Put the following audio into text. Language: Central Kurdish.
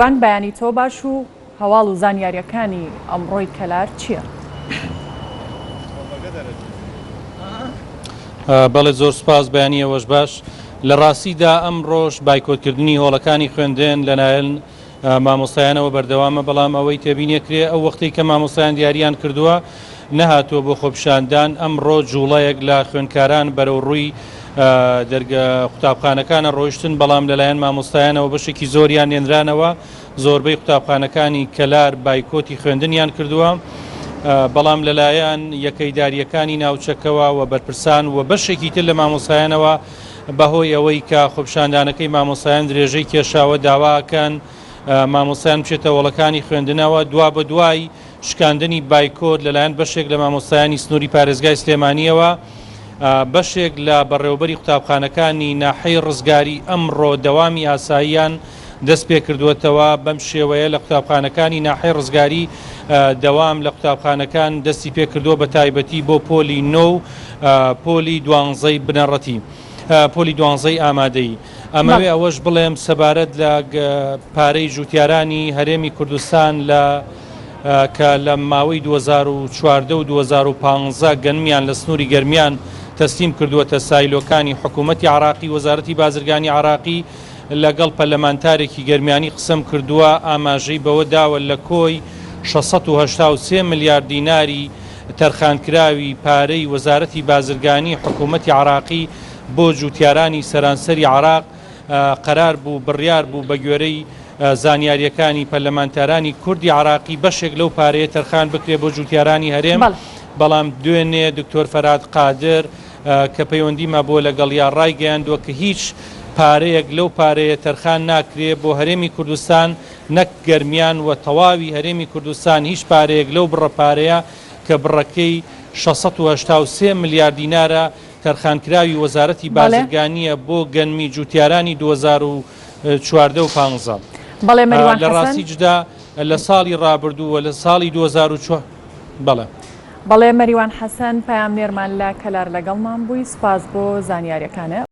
مەریوان بەیانی تۆ باش و هەواڵ و زانیاریەکانی ئەمڕۆی کەلار چیە؟ بەڵێ زۆر سوپاس بەیانی ئێوەش باش. لە ڕاستیدا ئەمڕۆش بایکۆتکردنی هۆڵەکانی خوێندن لەلایەن مامۆستایانەوە بەردەوامە، بەڵام ئەوەی تێبینیەکرێ ئەو وەختەی کە مامۆستایان دیاریان کردووە نەهاتووە بۆ خۆپیشاندان، ئەمڕۆ جوڵەیەک لە خوێندکاران بەرەو ڕووی دەرگە قوتابخانەکانە ڕۆیشتن، بەڵام لەلایەن مامۆستایانەوە بەشێکی زۆریان نێنرانەوە، زۆربەی قوتابخانەکانی کەلار بایکۆتی خوێندنیان کردووە، بەڵام لەلایەن یەکە ئیدارییەکانی ناوچەکەوە و بەرپرسان و بەشێکی تر لە مامۆستایانەوە بەهۆی ئەوەی کە خۆپیشاندانەکەی مامۆستایان درێژەی کێشاوە داواکەن مامۆستایان بچێتە هۆڵەکانی خوێندنەوە دوابەدوای شکاندنی بایکۆت لەلایەن بەشێک لە مامۆستایانی سنووری پارێزگای سلێمانییەوە، بەشێک لە بەڕێوەبەری قوتابخانەکانی ناحیەی ڕزگاری ئەمڕۆ دەوامی ئاساییان دەستپێکردووەتەوە، بەم شێوەیە لە قوتابخانەکانی ناحیەی ڕزگاری دەوام لە قوتابخانەکان دەستی پێکردووە بەتایبەتی بۆ پۆلی نۆ و پۆلی دوانزەی بنەڕەتی پۆلی دوانزەی ئامادەیی. ئەمەوێ ئەوەش بڵێم سەبارەت لە پارەی جوتیارانی هەرێمی کوردستان لە کە لە ماوەی 2014 و 2015 گەنمیان لە سنووری گەرمیان تەسلیم کردووەتە سایلۆکانی حکوومەتی عراقی وەزارەتی بازرگانی عراقی لەگەڵ پەرلەمانتارێکی گەرمیانی قسەم کردووە ئاماژەی بەوە داوە لە کۆی 683 ملیار دیناری تەرخانکراوی پارەی وەزارەتی بازرگانی حکوومەتی عراقی بۆ جوتیارانی سەرانسەری عراق قەرار بوو بڕیار بوو بەگوێرەی زانیارییەکانی پەرلەمانتارانی کوردی عراقی بەشێک لەو پارەیە تەرخان بکرێت بۆ جوتیارانی هەرێم، بەڵام دوێنێ دکتۆر فەرهاد قادر کە پەیوەندیم هەبووە لەگەڵیا ڕایگەیاندووە کە هیچ پارەیەک لەو پارەیە تەرخان ناکرێت بۆ هەرێمی کوردستان نەک گەرمیان و تەواوی هەرێمی کوردستان هیچ پارەیەک لەو بڕە پارەیە کە بڕەکەی 683 ملیار دینارە تەرخانکراوی وەزارەتی بازرگانییە بۆ گەنمی جوتیارانی 2014 و 15. بەڵێ مەریوان لە حەسەن. ڕاستیشدا لە ساڵی ڕابردوو و لە ساڵی 2004 بەڵێ. بەڵێ مەریوان حەسەن پەیامنێرمان لە کەلار لەگەڵمان بووی سوپاس بۆ زانیاریەکانت.